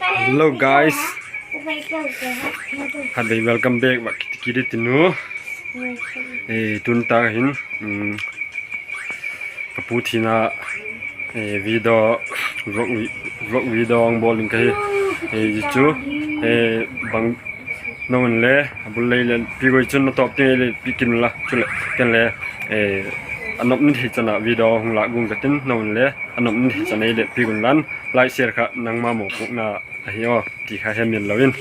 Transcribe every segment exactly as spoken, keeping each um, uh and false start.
Hello guys. Khatvei welcome back va kiti kit i tin u. Tun ta hin, ka pu thina video, vlog video hung bawl ding ka hi. Zia chu bang, nang un le a bul lei le pi goi chun na tawp tin ei le pi kin la chuleh ken le a nop ni thei chan a video hung lâk guang ka tin, nang un le a nop ni thei chan ei le pi gun lan, like, share kha nangma mawpuakna ahi aw ti kha hemil lo in.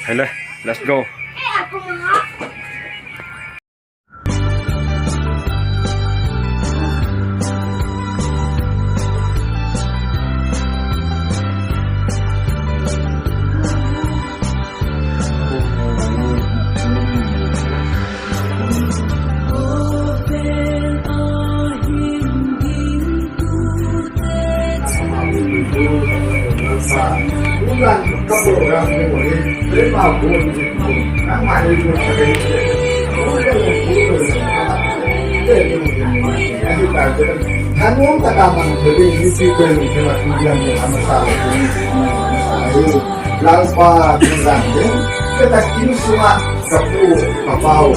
Hei le, let's go. Lalpa, tuzan ding, ka tak in sung ah ka pu, ka pau,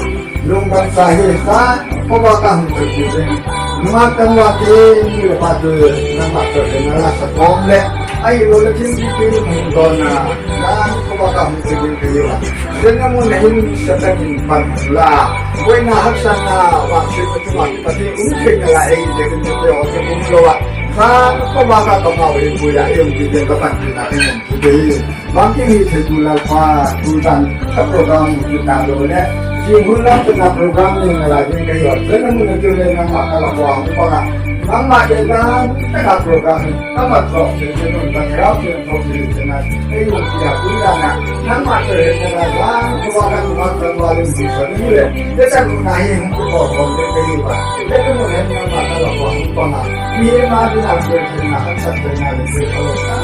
lungdam sa hi sa, khawvâk ah hung tung ding, nungak tangvâlte ni leh pa tu, nangma tawh na la sa tawm leh, ahiloleh thil biakin hung dawnna, nang khawvâk ah hung tung ding ka hi a. Zia na mun ah hin Satan in pan la, buaina haksatna, vangsiatna chung ah Pathian um theina la ei ziakin te aw te um lo ah, sa khawvâk ah ka mau ei pui a, ei um ti ding ka panpina ei um ti ding. Bangkim hi thei tu Lalpa, tu dan ka program hi ta lo leh, zia hun lam chun a program ni na la ding ka hi a, zia na mun ah tu le nangma ka la pua hung pang a, nangma te dan tak a program hi ka mat zawk thei ding un ka neu thei tho thei ding a, ei um ti a tu dan a, nangma te le na la dan khawvâk ah nungak tangvâl in ti sa ni leh, zia tak na hi hung tu ko ko le ka hi a, zia na mun ah nangma ka la pua hung pang a, mi ma ding a le thei na ka sa thei na le thei ka lo sa.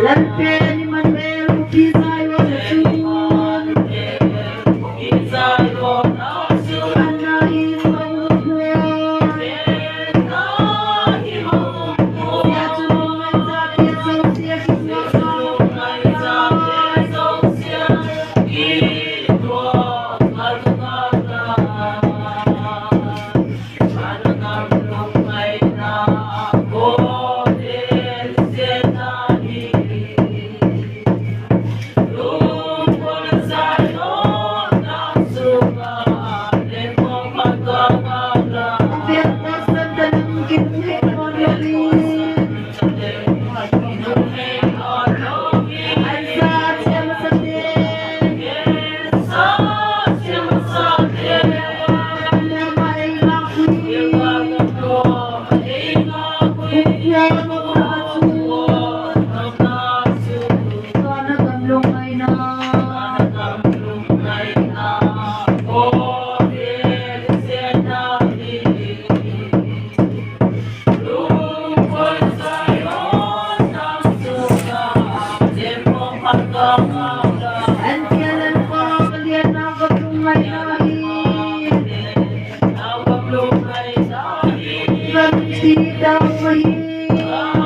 Lalpen Immanuel, Kuki Zion a chun, Anna in a um pua. Zia chun lungngaitâkte zosia kitua,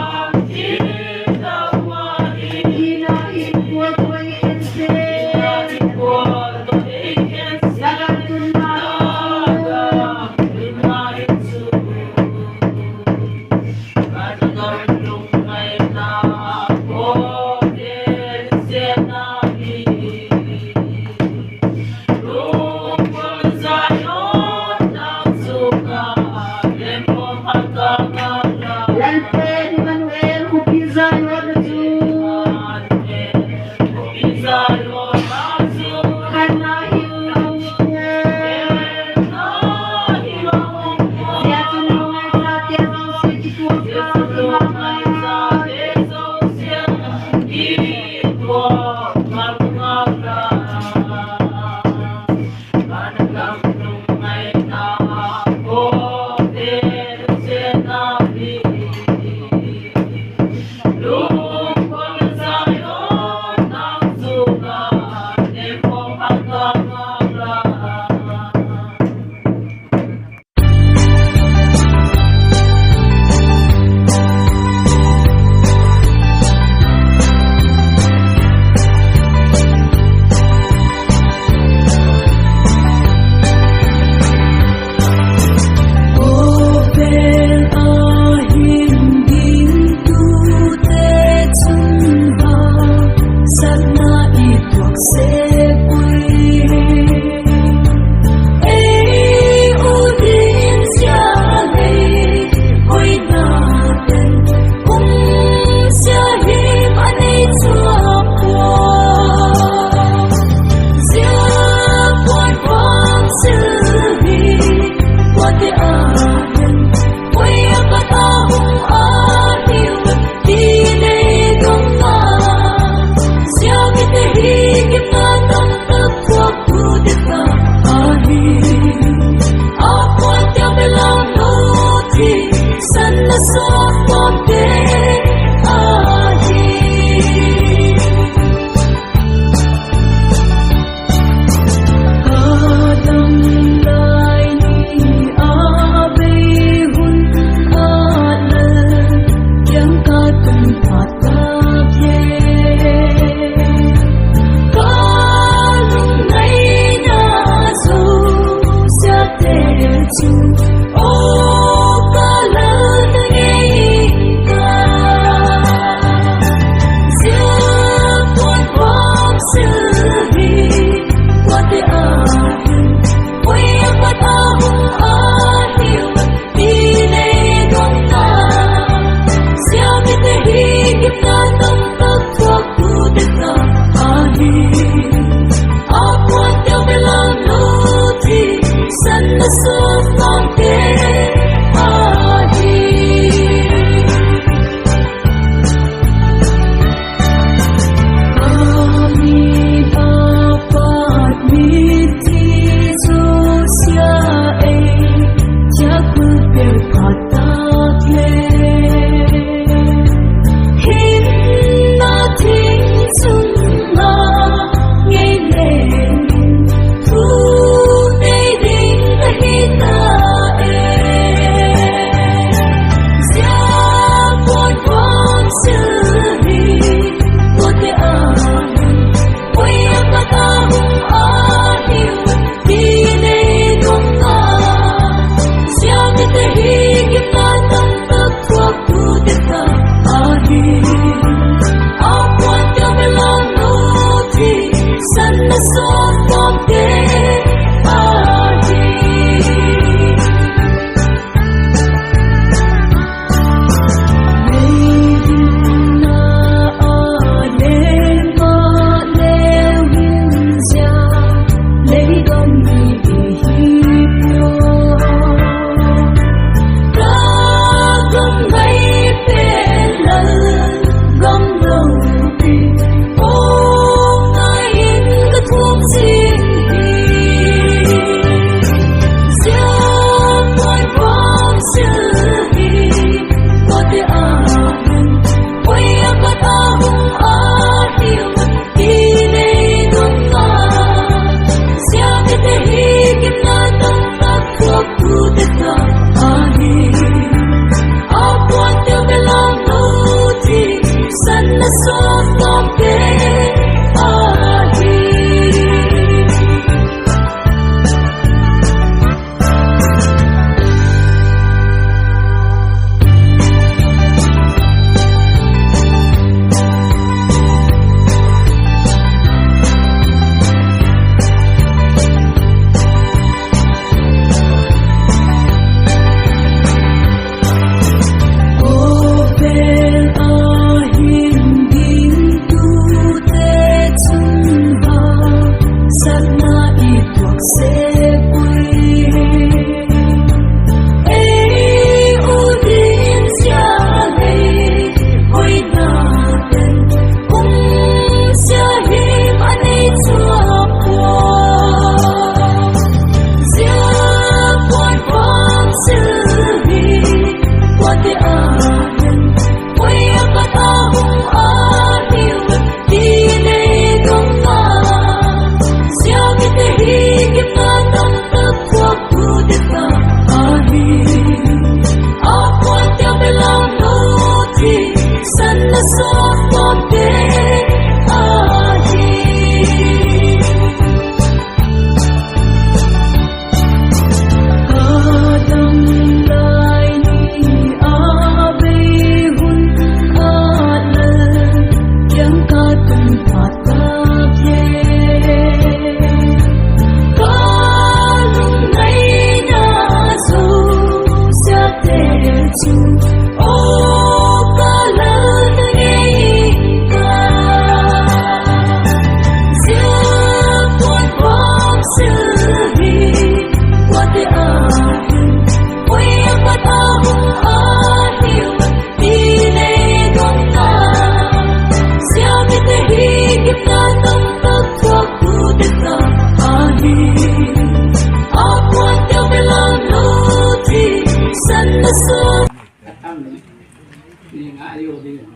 a i o ding.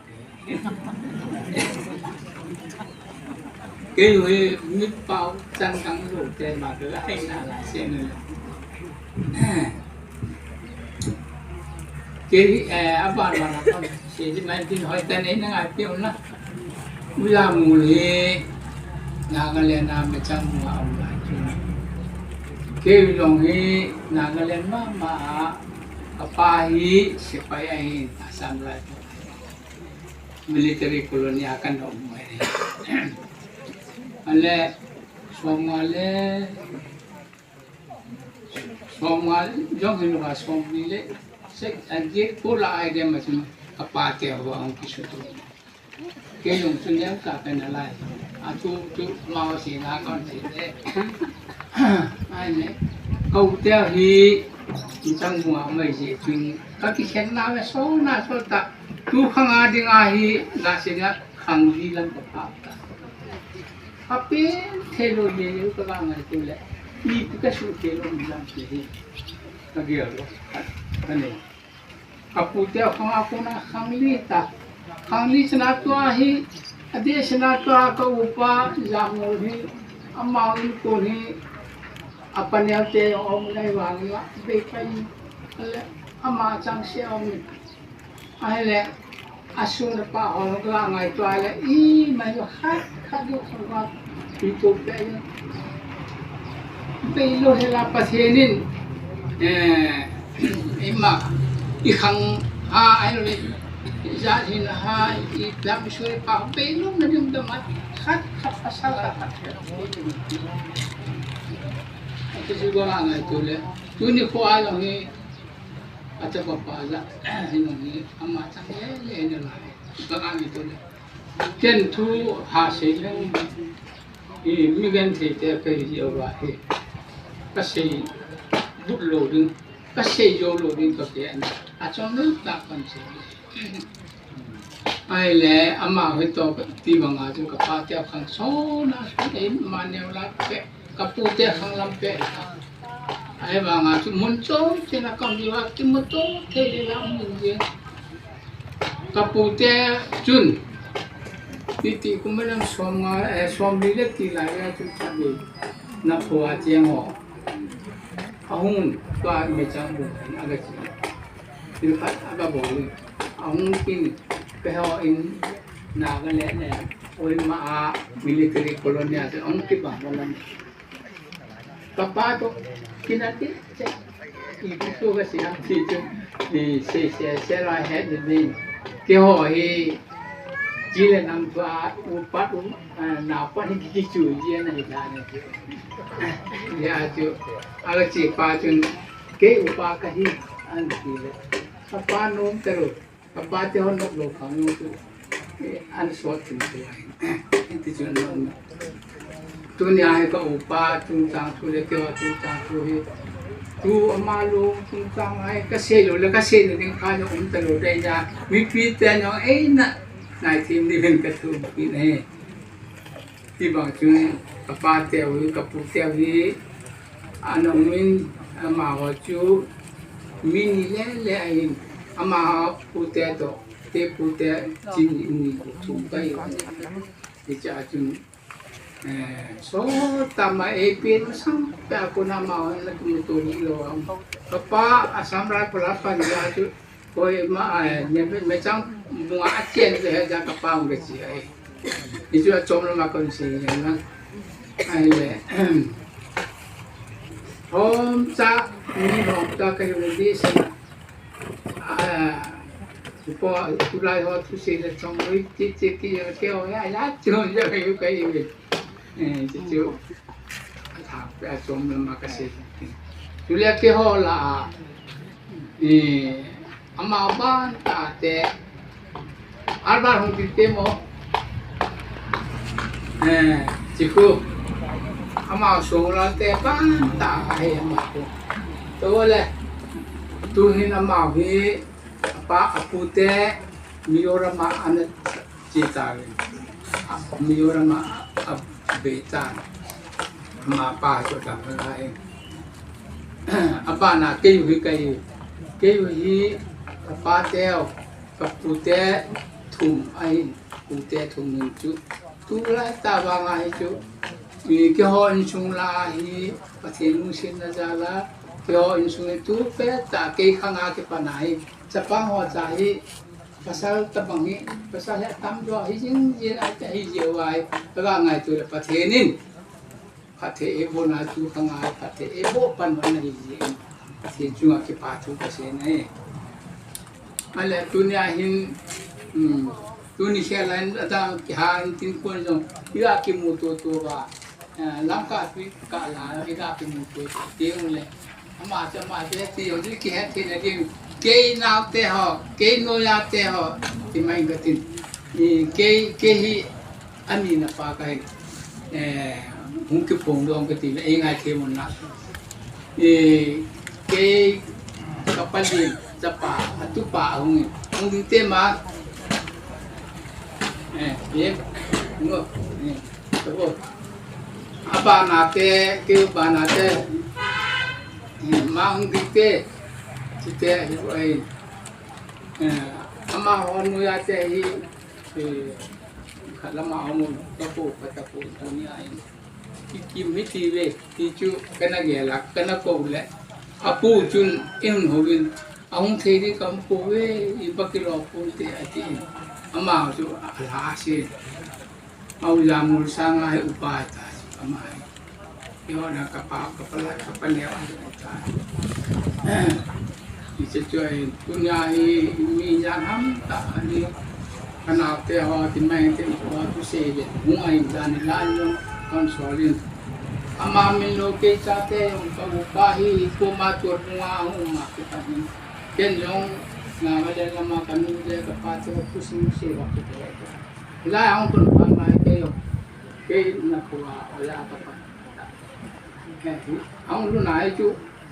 Kei u hi mi pau changkang lote ma ka la hina la se ni. Kei, eh, a ban ban a kon se di mai tin hoi ta nei na ngai piu na. U la mu hi Nagaland a machang mu a um lai chu. Kei u long hi Nagaland ma ma a, ka pa hi sepai ahi, Assam Rifle. Military colony a kan um mai. Ale, sawmnga le, sawmnga jong hi lo a, sawmli le, se, a giat ko la ai dem a chun, ka pate haw a hung kisutu. Kei lung chu neu ta pen a lai. A chu, chu mau si na kon si le. Ai le, ka u te hi, i chang mua mai si chun, ka kikhenna le so na so ta, tu khang a ding ahi, la si na khang di lam ka pha ta. A pen thei lo le le ka va ngai tu le, mi pu ka su thei lo mi lam si hi. Ka gel lo, ka nei. Ka pute khang a kona khang li ta. Khang li chana tua hi, a de chana tua ka upa Lamngol hi, amau in kun hi, a panel te um nai vang la, bei kai, le, ama chang se um. Ahile, a sun a pa haw la ngaitua le, i mai lo khat, khat lo khat va, i tu pe. Bei lo hela Pathian in, eh, ima, i khang ha, ai lo le, i zat hin ha, i lam sui pa, bei lo na ding da ma, khat, khat pasal la khat. Ati si ko la ngaitua le, tuni ko ai lo hi, a chapa pa la, hi lo hi, ama chang le le na lai, ka ngaitua le. Ken thu ha sei leng, i mi gentheite ka hi ua hi. Ka sei but lo ding, ka sei zo lo ding ka gen. A chawm lo tak pan sei. Ahile, ama hi tawh ti bang a chu ka pate khang so na, ei ma neu la pe, ka pute khang lam pe. Ahi vang a chu mun chawm chin a kam di va kimu to thei le la mun zing. Ka pute chun, ti ti kum lam sawmnga, eh, sawmli le ti lai a chun khat ni na phu a chiang haw. A hung tua machang bu a ga chi. Thil khat a ga bawl in. A hung kin pe haw in Nagaland, eh, Kohima a military colony a hung kibang lam. Ka pa tawh kina ti, i tu ka sia ti chu, i se, se, se lai he ni ni. Keihaw hi, chi le nam tua, upa u, ah, naupa hi kichu zia na hi dan a chu. Zia chu, a la chi pa chun, kei upa ka hi, an ti le. Ka pa nuam talo. Ka pate hon nok lo khang chu, eh, an sawt tin chu ahi. Ti chu an, tuni a hi ka upa chungchâng thu le keihaw chungchâng thu hi, tu ama lung chungchâng ahi, ka sei lo le ka seina ding kha um talo dei na, mipite nang ei na ngai thim dingin ka thupi ahi. Ti bang chun, ka pateu hi, ka puteu hi, a nung in, amahaw chu, mi ni le le ahin, ama pute tawh, kei pute, chin ni ni thum ka hi. Hichea chun, eh, so tama ei pen masang pe a kun amahaw la kimuto hilo a. Ka pa Assam Rifle a pan a chu, Kohima, eh, ne, machang bung a a chian te he ja ka pa hung ka chi ahi. Hi chu a chawm lam a kon sei na. Ahile, hawm cha, mi hawm cha ka hi di se. Ah, tu pa, tulai haw thusei le chawm ui ti ti ki ya keihaw ya ya chu ya ka hi ka hi. Eh, ti chu, a thak pe a chawm lam a ka sei. Tu le keihaw la a, eh, ama ban tate, Albert hung ti te maw. Eh, chi khu. Ama sung la te ban ta ahi ama khu. Tu le, tu hin ama hi, a pa a pute, Mizoram a ana chia ta ve. Mizoram a, a bei ta. Ama pa chu ta lai. A pa na kei u hi kei u. Kei u hi, a pateu. Ka pute thum ahi, pute thum in chu, tulai ta vang ahi chu, keihaw insung la hi Pathian lungsiatna jal a, keihaw insung hi tu pet ta kei khang a kipan ahi, chapang haw cha hi, pasal tabang hi, pasal hi a tam zaw hi zing zing a, ahi ziau a, ka va ngaitua leh Pathian in phatthei ei bawlna chu ka ngai, phatthei ei bawl pan a na hi zing in, Pathian chung ah kipahthu ka sa ahi. A leh tuni a hin, tuni khêl a in a dang kiha in tin kuan zong i ga kimu tua tua a, Lamka tui kah la i ga kimu tua tua tiang leh, ama chu ama chu he ti zong chu kihet theina ding, kei naute haw, kei nuai ate haw, ti mai ka tin, kei hi a nina pa ka hin, hung kiphuang dawng ka ti leh ei ngai thei mun la, kei ka pa lian chapa a tupa a hung in, hung dingte ma, a banate, kei banate, ma hung dingte, chite hi ahi. Amahaw nuai ate hi, khat lam a hung un, ka pu, ka ta pu, tuni a hin kikim hi ti ve ti chu ka na gel a, ka na ko leh, a pu chun, i hun ho in, a hung thei ding ka um pua ve, i ba kilawm pua'nte a ti in, ama chu a la si. A u Lamngul sâng a hi upa ta chu ama hi. Keihaw na ka pa, ka pa la, ka pa neu ahi ta. Hiche chu ahi, tuni a hi mi zan ham ta ahi. Ka naute haw ti mai te haw tu sei le, hung ahi zan hi la in zong kan sawl in. Ama min lo kei chate zong ka upa hi, kuama tuat nung a hung um a kipat in. Ken zong Nagaland lam a ka nu le ka pate haw tu sing sei haw kite. Hilai a hung tun phat lai kei zong, kei na khua a ya ka pan. A hung lun a hi chu,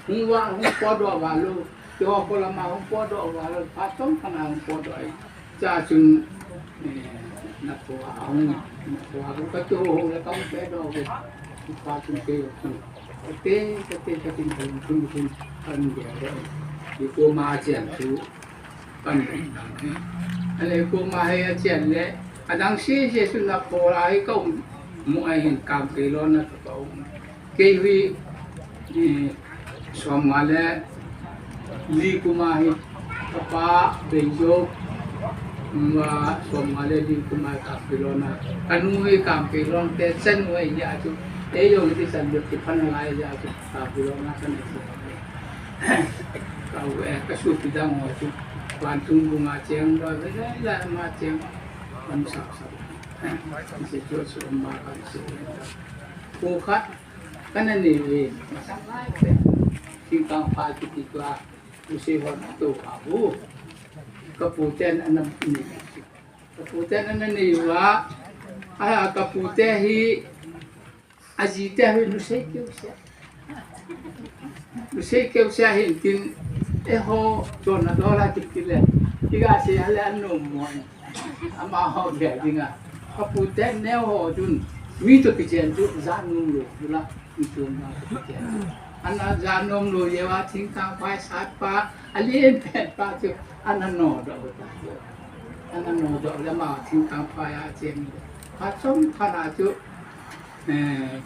hung va, hung pawtdok va lo, keihaw khua lam a hung pawtdok va lo, phat chawm khat a hung pawtdok ahi. Cha chun, na khua a hung, na khua a ka kiho ho leh ka hung pawtdok ve. Phat chun kei chun, ka te, ka te, ka tin ka lungthim chun, ka hung gel ve. I kuama chian chu, ka hung dan hi. A leh kuama hi a chian leh, a dang sese chun na khua a hi ka um mu ahin kam kei lona ka um. Kei hi, sawmnga le li kum a hi, ka pa Beijo, sawmnga le li kum a kam kei lona, ka nu hi kam kei lonte chanu ahi a chu, ei lo hi ti chan deu ti phan a lai a chu kam kei lona ka nei chu. Ka u e, ka suapi dang haw chu, vantung bung a chêng dawi ve le le ma chêng, kan sak sak. Hiche chu a sum ma kan se. Kua khat ka na nei ve, masang lai pen, Thingtangphai kiti tua, Lusei hon a to kha u. Ka pute'n a na nei, ka pute'n a na nei ua, a ka pute hi, a zite hi Lusei keu sia, Lusei keu sia hintin, eihaw chonna dawl a kiti leh, i ga sei a leh a nuam maw in, amahaw gel ding a, ka pute neu haw chun, mi tawh kichen chu za nuam lo, tu la, mi chuamna tawh kichen chu, a na za nuam lo zia a Thingtangphai sat pa, a lian pen pa chu, a na nawdok ta chu, a na nawdok leh ama Thingtangphai a chêng, phat chawm khat a chu,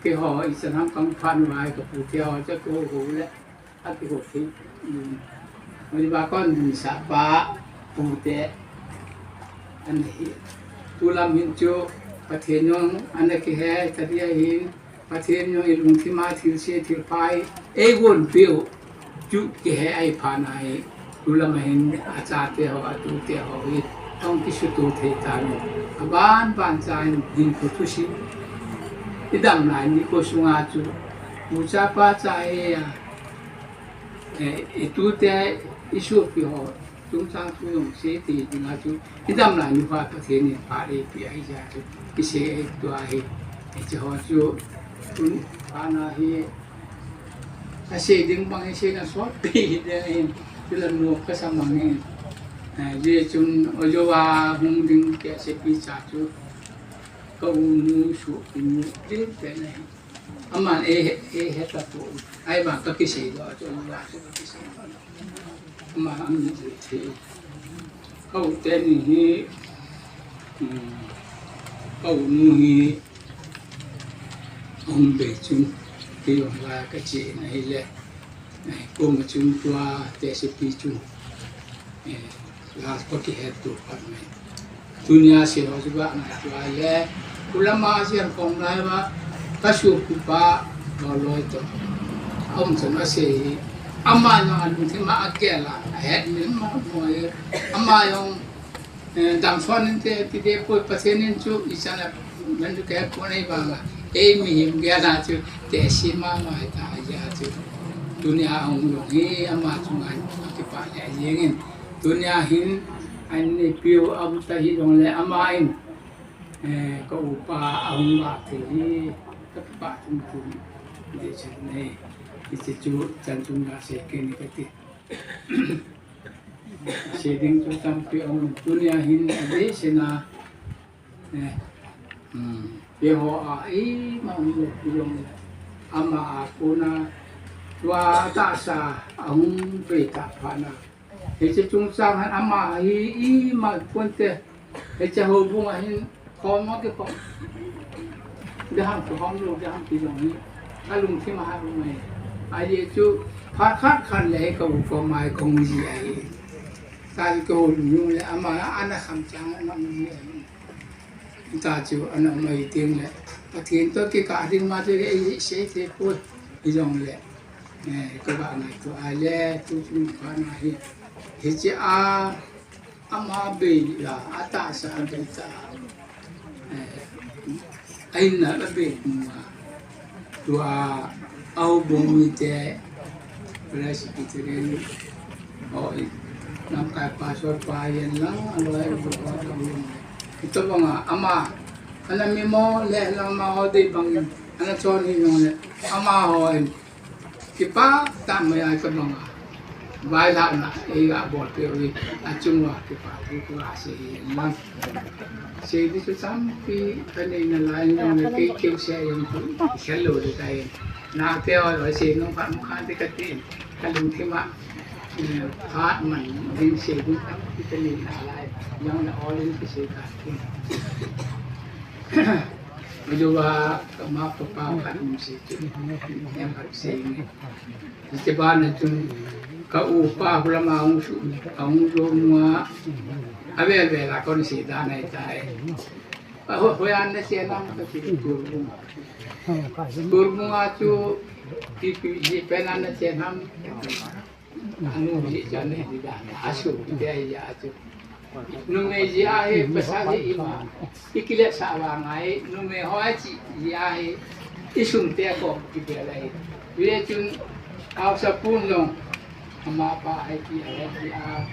keihaw i chan ham kang phat u lai ka pute haw chu a kiho ho leh, a kiho thei, Oliver Kawn Dingsa pa pute an hi. Tu lam hin chu Pathian jong a na kihe ta dia hin, Pathian jong i lungthim a thilse thilphai ei guanpiu chu kihe ahi phat na hi. Tu lam a hin a chate haw, a tute haw hi, a hung kisutua thei ta in, a ban ban cha in hinkho thusim, i dam lai nikhua sung a chu, u cha pa cha hi a, i tute, i suapi haw chungchâng thu zong sei thei ding a chu, i dam lai nikhua Pathian in phat ei pia ahi zia chu, i sei ei tua hi. Hiche haw chu, tun phat na hi, a sei ding bang i seina sawtpi hi ding ahin, tu la nuam ka sa mang in. Zia chun a zo a hung ding ka sepi cha chu, ka unu suapi nu ding pen ahi. Ama'n ei he ta pua, ahi vang ka kisei lo chu, ama chu ka kisei lo, ama a mi zui thei. Ka ute ni hi, um, ka unu hi a hung bei chun, kei hung lai ka chia in ahileh, eh, kuama chun tua tehsepi chu, eh, la ka kihet tu phat mai. Tunia se ho chu ka ngaitua le, kulam a sian khawm lai va, ka suapipa, Lawlawi tawh a um chun a se hi, ama jong a lungthim a a gel a, a het mil ma ma hi, ama jong, eh, damsaw'n inte ti de puai, Pathian in chu i chan a, man chu ke puan ei vang a, ei mihing gel a chu, tehse ma ma hi ta a chu. Tunia a hung lawng hi, ama chung ah a kipak le a ziang in, tunia hin, an ni piu a um ta hi dong le ama in, eh, ka upa a hung vak thei hi, ka kipak tum tum, de chan nei, i chi chu chan chung ga se ke ni ka ti. Se ding chu tampi um, tunia hin a de se na, eh, um, pe ho a, ei, ma um lo pi um le, ama a kuna, tua tahsa a hung pe ta pha na, Hiche chungchâng hin ama hi i mai puante, hiche houbung a hin khawm a kikhawm. Dehang kikhawm lo, dehang ti zong hi ka lungthim a hat um ahi. Ahi chu phat khat khat leh hi ka u kawm mai kong ji ahi. Ka hi ka houbung leh ama ana kham chang a na um ahi. Ta chu ana um ahi tiang leh Pathian tawh kikah ding ma chu ei sei thei puai. Hi zong leh, eh, ka va ngaitua a le tu chung pha na hi. Hiche a, ama bei la, a tahsa a bei ta, eh, a inna a bei mu a. Tua a houbung mite, Presbyterian, aw, i, lamkai pastor pa yen lang, a loi, i, tobang a, ama, ana mi maw le, ama haw dei bang in, ana chawn hi nung le, ama haw in, kipak tak mai a ka bang a, vaihawmna ei ga bawl pia ui, a chung ua kipakthu ka sei hi lang. Sei di chu tampi ka neina lai in, nang le kei keu se in, i khel lo di ka in. Nate haw lo sei nung phat mu khan di ka ti in, ka lungthim a, eh, phat man ding sei ding tampi ka neina lai, nang le all in ka sei ka ti. Aduva ka ma ka pa khat um si chu, em khat sei nge. Hiche ban a chun ka upa hu lam a hung su, a hung zo nung a, a vel vel a kon si dan ahi tai. A ho, hoi an na se lam ka ti Turbung. Turbung a chu, pi pi ji pen an na se lam. A nu hi chan nei di dan a, a suapite ahi a chu. Numei zia hi pasal hi i ma, i kiletsah vang ahi, numei haw a chi zia hi, i sungte kawm kibel ahi. Zia chun, Hausapun zong, ama pa hi ti a, hi ti a,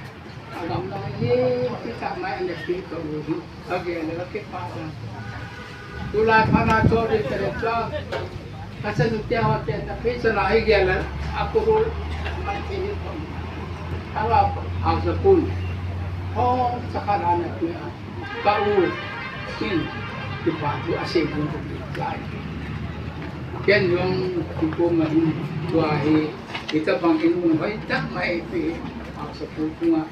a gam nang hi, ti tak mai a na pi ka u hi, a gel le ka kipak a. Tulai phat a chaw ri ka le chaw, Ka chanu te haw te ta phei chana hi gel a, a kuru man thei hi pom. A va Hausapun. Haw, chakhat a na pi a. Ka u. In. Kipakthu a sei ding ka ti lai. Ken zong kikuma in tua hi. Hitabang in mun hoi tak mai pi. Hausapun tung a.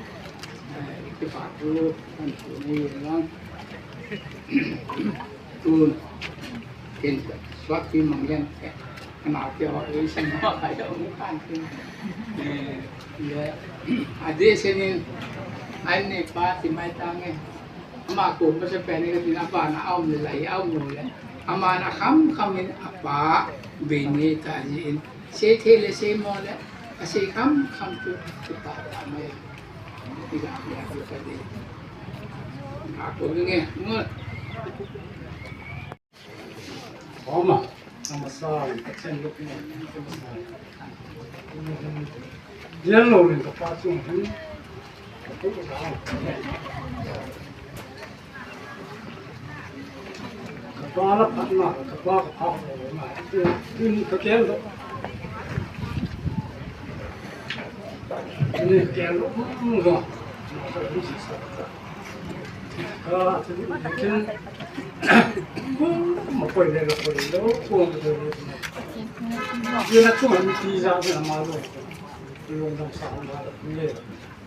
Eh, kipakthu kan tu ni lang. Tun, ken suak pi mang lian, ka nau te haw ei sin haw kai da um kan tin. Eh, le, a di sin in, an ni pa ti mai ta nge. Ama ko masa pen ni ka tin a pa na a um le lai, a um lo le. Ama na kham kham in a pa bei ni ta ji in. Sei thei le sei maw le, a sei kham kham chu, chu pa ta mai. Ti ga, ti ga, ti ga, ti ga. Nga ko nge, nge. Oma, ama sa, ka chen lo, ama sa. Yellow in ka pa chung hin. Ka pa la phat na, ka pa ka phat na, in ka kel lo. Ni kel lo, mm, lo. Ka, kin, ma poi le, la poi lo, ko ma poi lo. Ni na ko mi ti za na ma lo. Lo na sa ma lo.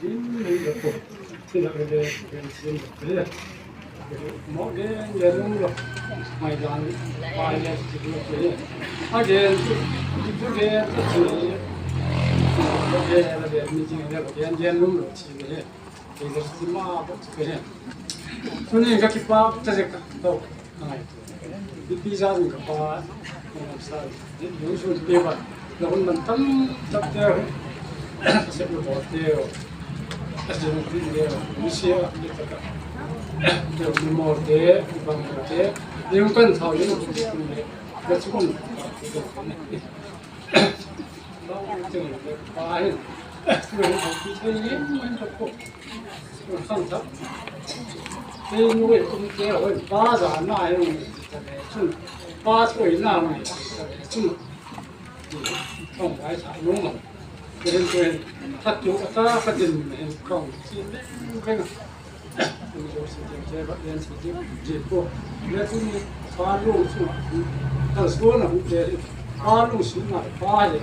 Zin ni le ko. Thina le le, gen sin le. Mo gen le nung lo. Mai dan, pai le ti lo ke. A gen, ti tu gen, ti tu. Mo gen le gen, mi jing le gen, gen nung lo ti le. Ti le ti ma ko ti le. Tuni ka kipak ta zek a. To. Ai. Ipi zan ka pa, ka ngam sa, i lungsun pe ba, la hun man tam tak te, ka sep lu bawk te, ka sep lu pi le, mi sia, mi ta ka, te mi mor te, i bang te, i hung kan thau ni, le, ka chu kun, pa hin, pa hin, ka pi te ni, man ka ko. Khang thak. Kei nuai um te hoi pa za na hoi ta le chun. Pa thoi na hoi ta le chun. Khang vai sa nung ma. Kei hin kei hin. Khat tu ata khat din hin khang si le veng. Kei zo si te te ba den si te ji ko. Le tu ni pa lu su. Kal su na hu te. Pa lu su na pa le.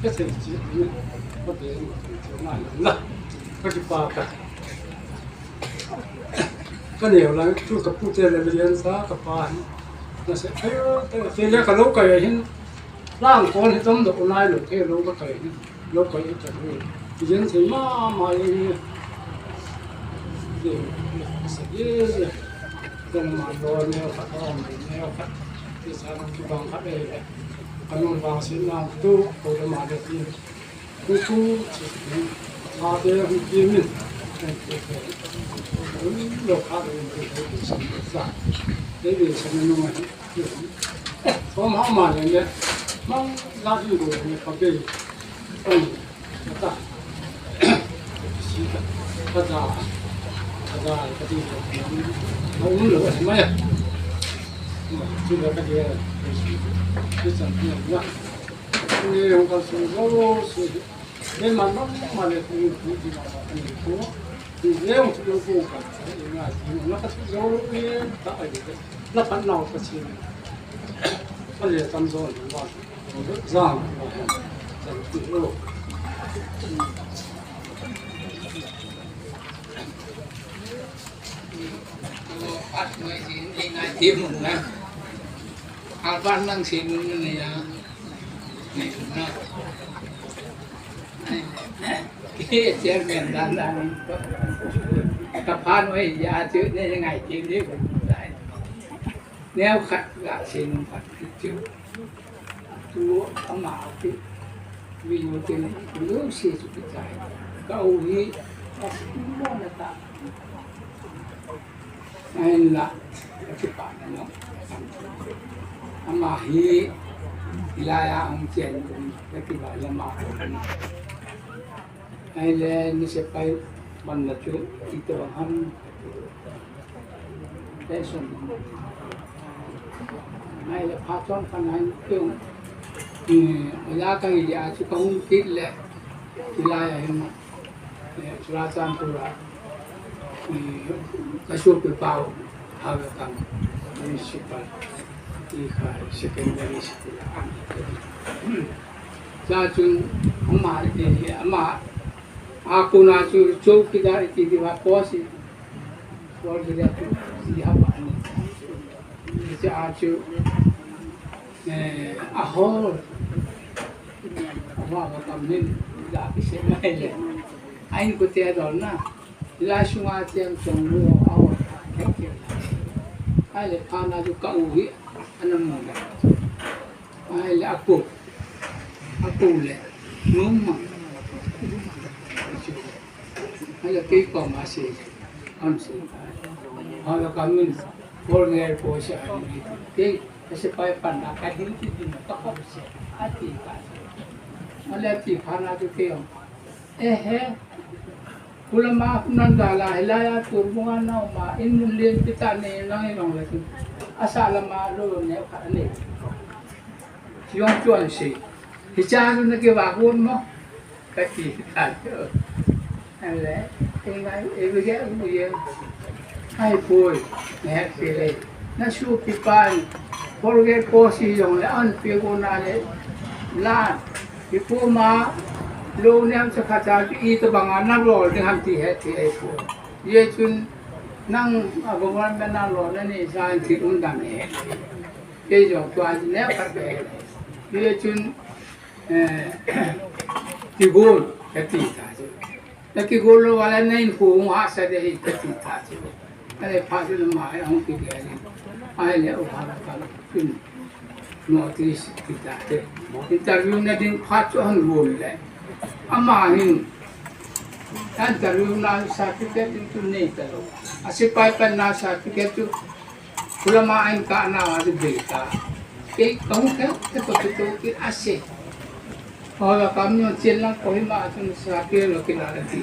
Ka thei chi ni. Ka be ni. Na la. Ka kipak a. Ka neu la chu ka pu te le lian sa ka pa hi. Na se ai te le ka lo kai hin. Lang kon hi tam do nai lo ke lo ka kai hin. Lo kai ta hi. Ti jen thei ma ma hi. Ti sa ye ye. Ka ma lo neu ka lo neu ka. Ti sa ki bang ka e. Ka nun bang sin na tu ko ma de ti. Kuku, ate hung piang in, lo kha lo in, sa, te bi sa na nung a, thom ha ma le le, mang la hi lo le ka be, ong, ta, si ka, ka da, ka da, ka di lo, ka um lo mai a, ti lo ka di, ti san na. Ni hung kal sung zo si. Ni man man ma le tu tu ti ma ma ni tu. Ni le hung tu tu ka. Ni nga ti ma ka tu zo ni ta ai. La kan nau ka si. Ka le tam zo ni wa. Zang. Zang tu lo. Pat mai si ni ngai ti mun na. Alban nang si mun ni ya. Chairman dan dan. Ka phan oi ya chu ne ngai ti ni. Neu khat la sin khat chu. Tu ama ti. Wi mu ti ni. Lu si chu ti tai. Ka u hi. Ka si mo na ta. Ahinla, ka kipâkna, ama hi, i lai a hung chian ding, ka kipâkna ma. Ahile, ni sepai, man la chu, i to ham, pension. Ahile, pha chuan khan ahin tiu, i, la ka hi a chu ka hung kit le, i lai a hin, Churachandpur a, ka suapi pau, Hawlakam Municipal, i kha secondary school a. Cha chun, ama, ama, a kona chu chowkidar i ti di va post i, chowkidar chu i ha pa ni. Cha chu, a hol, ama ka kam hin, la ki se mai le. A inkote a dawlna, lai sunga tiang chawngru a hol, thei thei. Ahile phatna chu ka u hi, ana mu le. Ahile a pu, a pu le, nu ma. Ahile kei kawm a si, am si. Ahile ka min, Colonel Paul si a ni. Kei, ka sepai panna ka ding ti ding ka khop se. A ti ka. Ahile a ti phatna chu kei ang. Ehe. Kulama kunan dala hilai a tur bunga na um a in mun lien pi ta nei lang i long le chu. A sa lama lo neu khat a nei. Chiang chuan si. Hi cha chu na kivak un maw. Ka ti ta chu. Ahile, ei ngai, ei ve ge u ye. Ahi puai, na het pi le. Na suapipa'n forget post i zong leh an pi gu na leh, la, i kuama lo neu cha khat a chu i tabang a na lawl ding ham ti het pi ahi puai. Zia chun nang a government a lawna nei sa in thil um dan he. Kei zong tua neu khat he. Zia chun, eh, kigual ka ti ta chu. Na kigual lo a leh na in khu hung hasa de hi ka ti ta chu. A leh phat chu ama a hung kigel in. Ahileh u ha la ka chun notice ti ta te. Interview na ding phat chu a hung gual leh, ama hin interview na certificate chu nei talo. A sipai panna certificate chu Khulama in ka na a zu bei ta. Kei ka hung khe, kei ka tu tu ki a se. Aw, la kam nyo chen lang Kohima chun sa ke lo ki la la ti.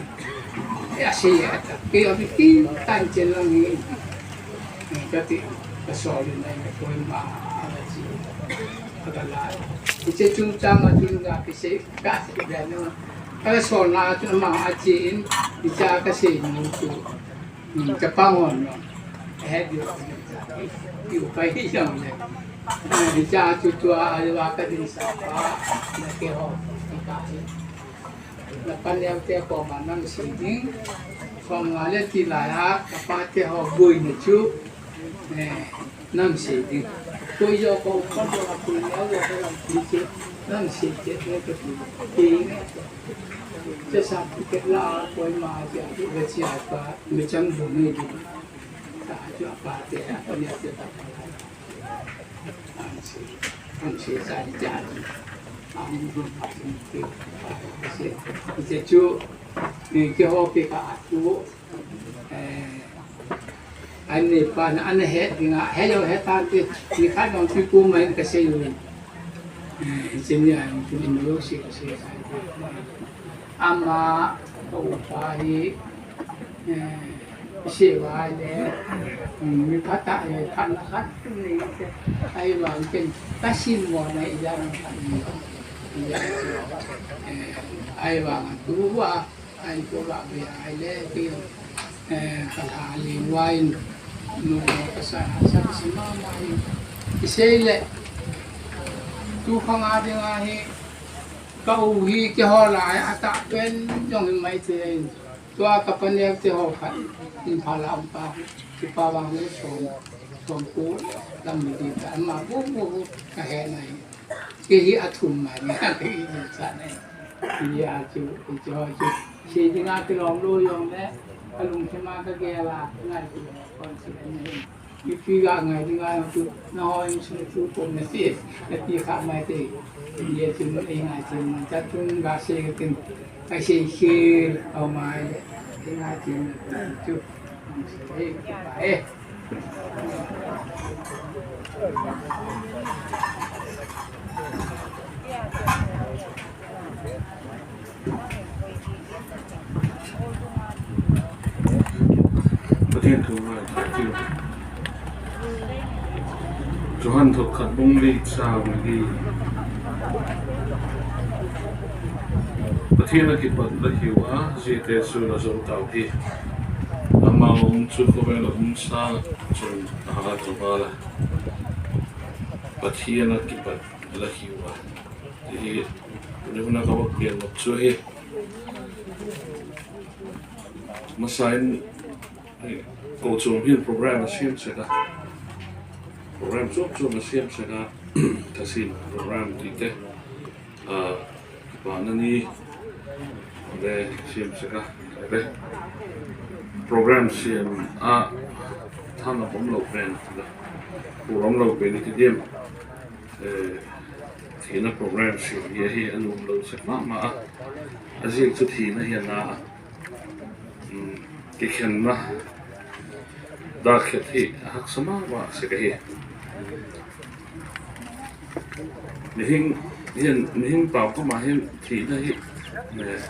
A se ya ta. Kei a bi ti tan chen lang ni. Ka ti, ka so li na Kohima a la chi. Ka la. I che chung chang a chung ga ki se ka se da no. Ka la so na chu ma a chi in, i cha ka se ni chu. Chapa ngon lo. He diu, diu pai hi jong le. Hicha chu tua a va ka ding sa pa, na ke ho, ti ka hi. Na pa neu te ko ma nam si ding. Sawm nga le ti lai a, ka pa te ho buaina chu, eh, nam si ding. Koi zo ko pa zo a pui neu zo ka lam ti chu, nam si te ne ka ti. Ti ne. Chesa kit la, koi ma chia, le chia ka, mi chang bu ni di. Ta chu a pa te, a pa ni te ta. Ang si, ang si sa ni cha. Ang bu ma ni ti. Si, si chu, ni ke ho ke ka a tu. Eh, An ni pa na an het ding a, he lo het tan ti, ni khat nong pi pu mai ka sei u. Eh, chin ni ai ong tu in lo si ka sei. Ama, ko pa hi, eh, si vai le, mm, mi pha ta, eh, pha na khat tu ni te. Ai vang ken, ka sim mo na i ya na khat ni. I ya, eh, ai vang tu va, Ai ko la be ai le ti, eh, ka la li wai, nu ka sa, sa, sa ma ma i. I sei le, tu khang a ding ahi, ka u hi kei ho lai a ta pen zong hi mai te. Tua ka pa neu te ho khat, in pha la um pa, ki pa vang le sawm, sawm ku, lam ni di ta, ma bu bu bu, ka he nai. Kei hi a thum mai ni, kei hi sa nai. Hi a chu, hi chu, hi chu. Si ding a kilawm lo zong le, ka lungthim a ka gel a, ngai chu, kon si an hin. Mipi ga ngai ding a chu, na hoi in sung chu kon na si, na ti kha mai te. Hi a chu, ei ngai chu, na ta chun ga si ka tin, ka si khi, au mai le, ei ngai chu, na chu, kon si, ei, pa e. Pathian thu ngai thak tiu. Johan thot khat bung li chang li. Pathian a kipat la hiu a, ziate chu la zo tau hi. Amau chu khawvel a um sâng chun a ha chu ngal a. Pathian a kipat la hiu a, ti hi, tuni hun a ka va gen nop chu hi. Masa in, kochuam hin program a siam sek a, program chuam chuam a siam sek a, thasiam program tite, a, pa na ni, le siam sek a, le program siam a, thang a pom lo pen, program lo pen i ti diam, eh, thina program siam hi ahi a nuam lo sek ma ma a, a ziak chu thina hi a na a. Kikhenna dak khet hi a haksa ma ma sek ahi. Mihing, hin, mihing pau kama hin thina hi, eh,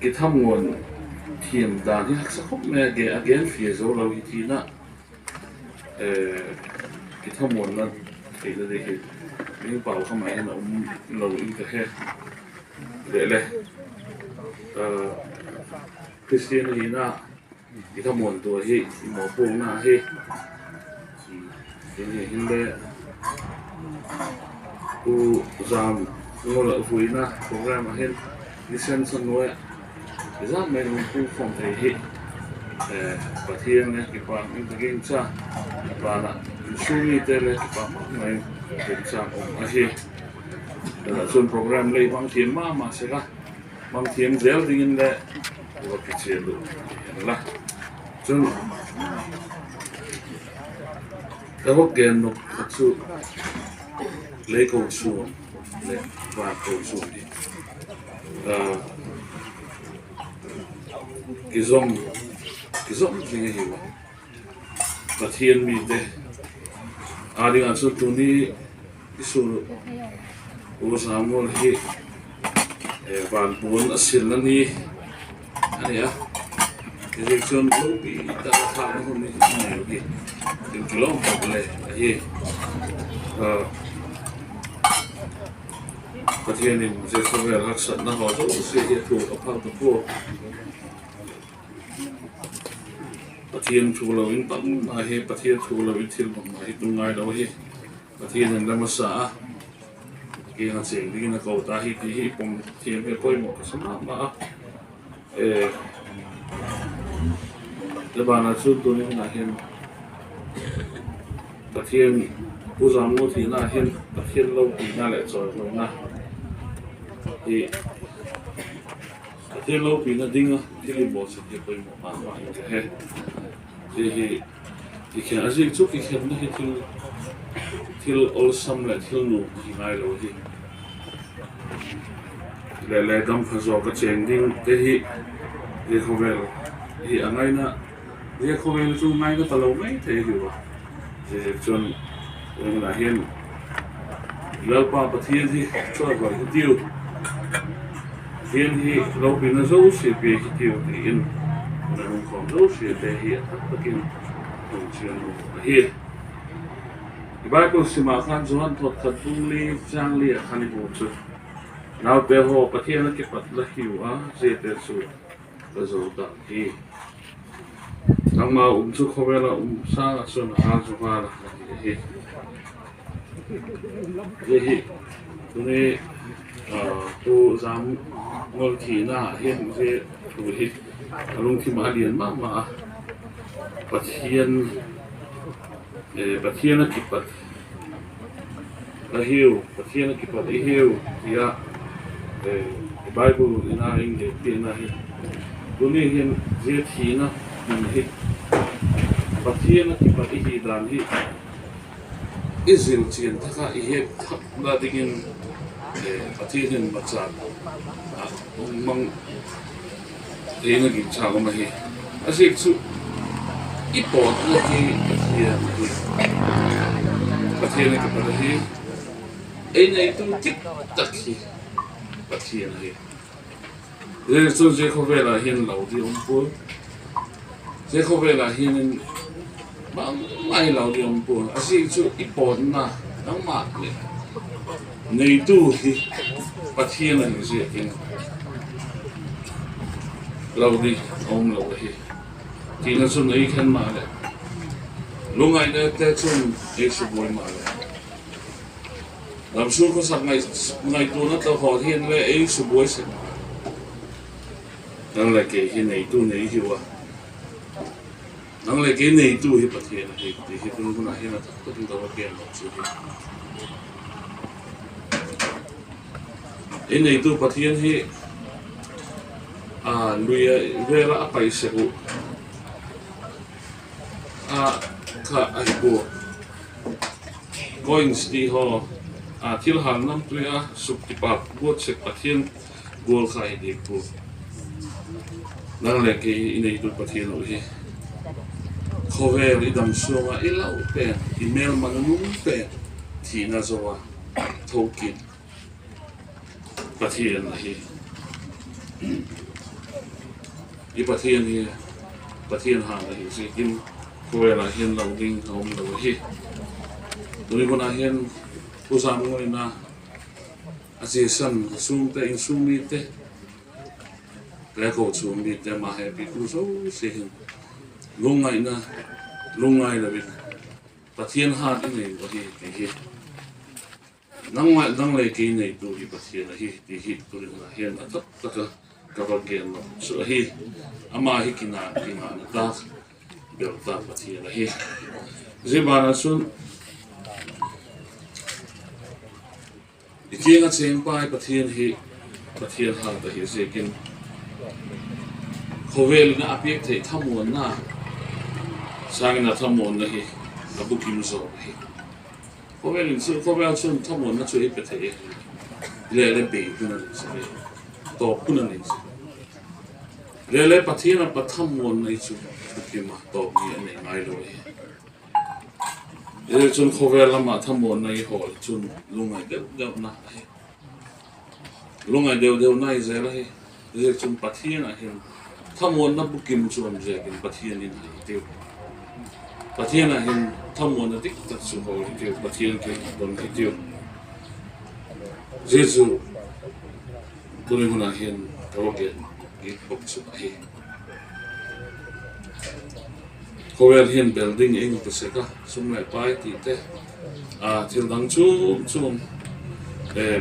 kithamuan thiam dan hi haksa khop mai a, a gen fia zo lo hi thina, eh, kithamuanna theina ding hi mihing pau kama hin a um lo in ka he. Leh le, eh, Christian hina, I thamuantu ahi, i mawpuakna ahi. Tuni hin le, Pu Zamngol vuina program ah hin, i sensa nuai ah, i zat mai nung pu khawm thei hi, Pathian le kipak in ka gingcha, kipak ah, insung mite le kipak mai in ka gingcha um ahi. Chun program lei bang thiam ma ma sek a, bang thiam zel dingin le, i va kichial uh hen la. Chun, ka va gen nop khat chu, lei kochuam leh van kochuam hi, kizom, kizom ding ahi a. Pathian mite â ding ah chun tuni i sun uh, Pu Zamngol hi, van puan a silna ni a ni a. Hiziak chun lopi tak a thâkna hun ni a nei uh hi, tin kilawm tak le ahi. Pathian in zia khawvel haksatna haw zosia hi a thuak a phal ta pua. Pathian thu lo in tamna hi, Pathian thu lo in thil bangma hi tung ngailo hi. Pathian in la masa a, kiang a chêng dingin a ko ta hi ti hi pom thiam hi poimaw ka sa ma ma a. Zia ban ah chun tuni hun ah hin, Pathian, Pu Zamngol thina hin Pathian lopina leh chawihoi na hi, Pathian lopina ding a thil i bawlsak hi poimaw ma ma hi ka he. Zia hi, i khen a ziak chu kikhenna hi thil, thil awlsam leh thil nuam hi ngailo hi. Le le gam pha zawk a chêng dingte hi, zia khawvel hi a ngaina, zia khawvel chu ngaina talo mai thei hiu a. Ziaziakchun, tuni hun ah hin, Lalpa Pathian hi chawihoi hitiu, Pathian hi lopina zosia pia hitiu ti in, hun a hung khawm zosiate hi a thak tak in hun chian u ahi. I Bible sim ah khan Johan thot khat bung li chang li ah khan i mu chu, Naute haw, Pathian a kipat la hiu a, ziate chu la zo tak hi. Nangma um chu khawvel ah um sâng ah chun a hâlzu hâl a la hi ahi. Zia hi, tuni, Pu Zamngol thina hin zia thu hi a lungthim ah a lian ma ma a. Pathian, Pathian a kipat la hiu, Pathian a kipat i hiu, ti a, i Bible in a i gen piakna hi. Tuni hin zia thina mun hi, Pathian a kipat i hi dan hi, i zil chian thak a, i het thak na dingin, Pathian in machâk a hung mang theina ginchâng um ahi. A ziak chu, i pawtna hi Pathian ahi. Pathian a kipat ahi. Ei neitu dik tak hi Pathian ahi. Zia chu zia khawvel ah hin lo ding um pua. Zia khawvel ah hin bangma hi lo ding um pua. A ziak chu i pawtna, nangma leh neitu hi Pathian ahi ziakin lo ding a um lo ahi. Tina chun ei khen maleh, lungngainate chun ei subuai maleh, damsung khawsak ngaituana tawh haw hin le ei subuai sek maleh, nang leh kei hi neitu nei hiu a, nang leh kei neitu hi Pathian ahi ti hi tuni hun ah hin a thak tak in ka va gen lo chu hi. Ei neitu Pathian hi, a, lui a vêl ah a pai sek uh a, kha ahi pua. Coins ti haw, a, thil hâl namtui a suk kipâk guat sek Pathian gual kha hi dik pua. Nang leh kei i neitu Pathian uh hi khawvel i damsung ah i lau pen, i mêlma nunung pen, thina zo a thokit Pathian ahi. I Pathian hi Pathian hâl ahi ziakin khawvel ah hin lo ding a um lo ahi. Tuni hun ah hin Pu Zamngol in a, a chiasan sûngte, insung mite, le kochuam mite, ama hepitu zosia hin lungngaina, lungngai lo in Pathian hat i nei uh ahi ti hi. Nang leh kei neitu hi Pathian ahi ti hi tuni hun a hin a thak tak a ka va gen lo chu ahi. Ama hi kingâk, kingâkna tak, bel tak Pathian ahi. Zia ban ah chun i kiang ah chêng pai Pathian hi Pathian hat ahi ziakin, khawvel in a piak thei thamuanna sâng in a thamuanna hi a bukim zaw ahi. Khawvel in chu, khawvel chun thamuanna chu ei pe thei ahi. Hilele bei hun a nei sek ahi, tawp hun a nei sek. Hilele Pathian a pat thamuanna hi chu bukim a tawp hi a nei ngai lo ahi. Zia chun khawvel lam ah thamuanna i hawl chun lungngai deu deuna ahi. Lungngai deu deuna i zel ahi. Zia chun Pathian ah hin thamuanna bukim chu um ziakin Pathian in hi tiu. Pathian ah hin thamuanna dik tak chu hawl hitiu, Pathian kiang don hitiu. Zia chu tuni hun a hin ka va gen kit bawk chu ahi. Khawvel hin bel ding ei hung pe sek a, sum leh pai tite, a, thil dang chuam chuam,